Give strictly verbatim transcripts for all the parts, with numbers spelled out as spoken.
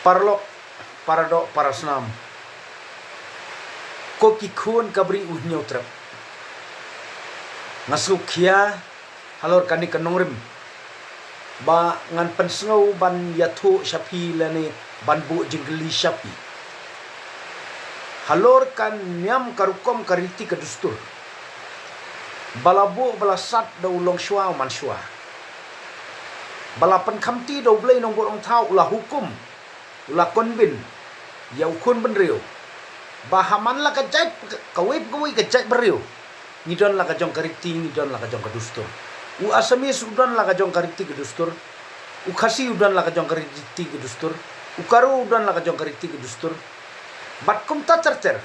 Paralok, paradoh, parasnam. Ko ki khun ka Bri U Hynñiewtrep. Nga sngewkhia halor kane ka nongrim ba ngan pynsngew ban ïathuh sha phi lane ban buh jingkylli sha phi. Halor ka niam ka rukom ka riti ka dustur ba la buh ba la sat da u longshuwa u mansuwa, ba la pynkhamti da U Blei Nongbuh Nongthaw, u la hukum, u la konbin ïa u khun bynriew ba ha man la ka jait, kawei pa kawei ka jait bynriew, ngi don la ka jong ka riti, ngi don la ka jong ka dustur. U Assamese u don la ka jong ka riti ka dustur. U Khasi u don la ka jong ka riti ka dustur. U Garo u don la ka jong ka riti ka dustur. Bad kumta ter ter.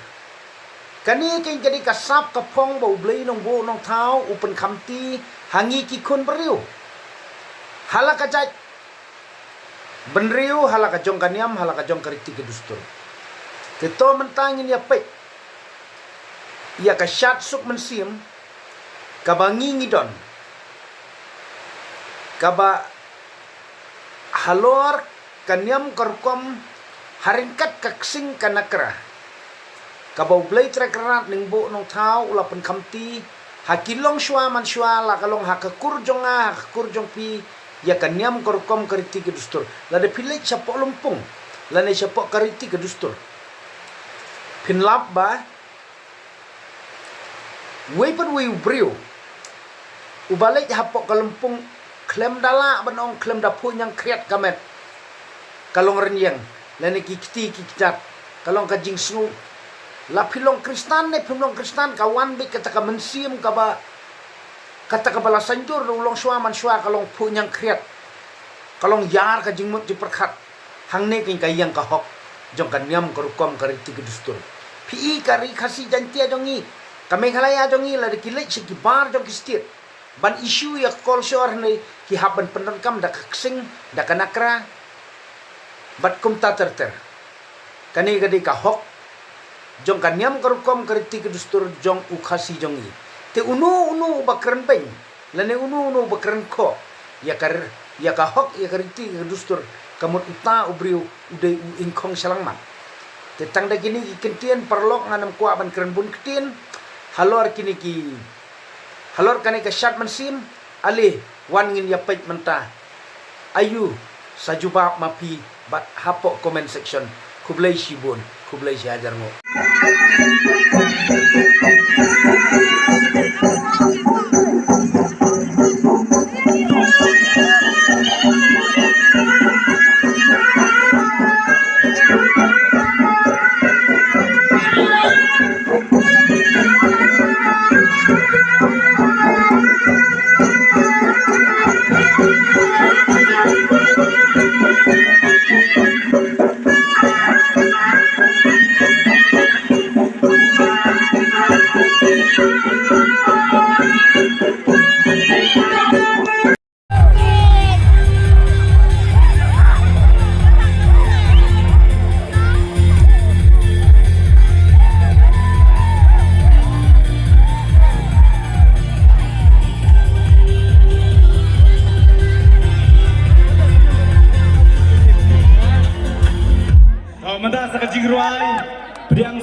Kane ka dei ka sap ka phong ba U Blei Nongbuh Nongthaw u pynkhamti ha ngi ki khun bynriew ha la ka jait bynriew, ha la ka jong ka niam, ha la ka jong ka riti ka dustur. Te to mynta ngin ïa peit ïa ka shad suk mynsiem kaba ngi ngi don, kaba halor ka niam ka rukom, ha ryngkat ka ksing ka nakra, kaba U Blei Trai Kynrad Nongbuh Nongthaw u la pynkhamti ha ki longshuwa mansuwa, la ka long ha ka kur jong nga, ha ka kur jong phi, ïa ka niam ka rukom ka riti ka dustur. Lada phi leit shapoh lympung lane shapoh ka riti ka dustur, phin lap ba wei pat wei u briew uba leit hapoh ka lympung khlem da lah ban ong, khlem da phuh ñiangkhriat ka met, ka long rynïeng lane ki kti ki kjat, ka long ka jingsngew. La phi long Khristan ne phim long Khristan, ka wan beit kata ka mynsiem kaba, kata kaba la saiñdur da u longshuwa mansuwa, ka long phuh ñiangkhriat, ka long ïar ka jingmut jingpyrkhat. Hangne keiñ ka ïeng ka hok jong ka niam ka rukom ka riti ka dustur. Phi i ka Ri Khasi Jaiñtia jong ngi, ka Meghalaya jong ngi, lada ki leit sha ki bar jong ki state ban issue ïa ka kolshor, hangne ki hap ban pyndonkam da ka ksing, da ka nakra bad kumta ter ter. Kane ka dei ka hok jong ka niam ka rukom ka riti ka dustur jong u Khasi jong ngi. Te uno uno uba kren beiñ lane uno uno uba kren khoh ïa ka r-, ïa ka hok, ïa ka riti ka dustur, ka mut uta u briew u dei u ingkhong shalangmat. Te tang da kine ki kyntien, paralok, ngam kwah ban kren bun ktien halor kine ki, halor kane ka shad mynsiem. Ale, wan ngin ïa peit mynta aïu sa jubab ma phi bad hapoh comment section. Khublei shibun, khublei shihajar nguh. Mynta sa ka jingrwai pdiang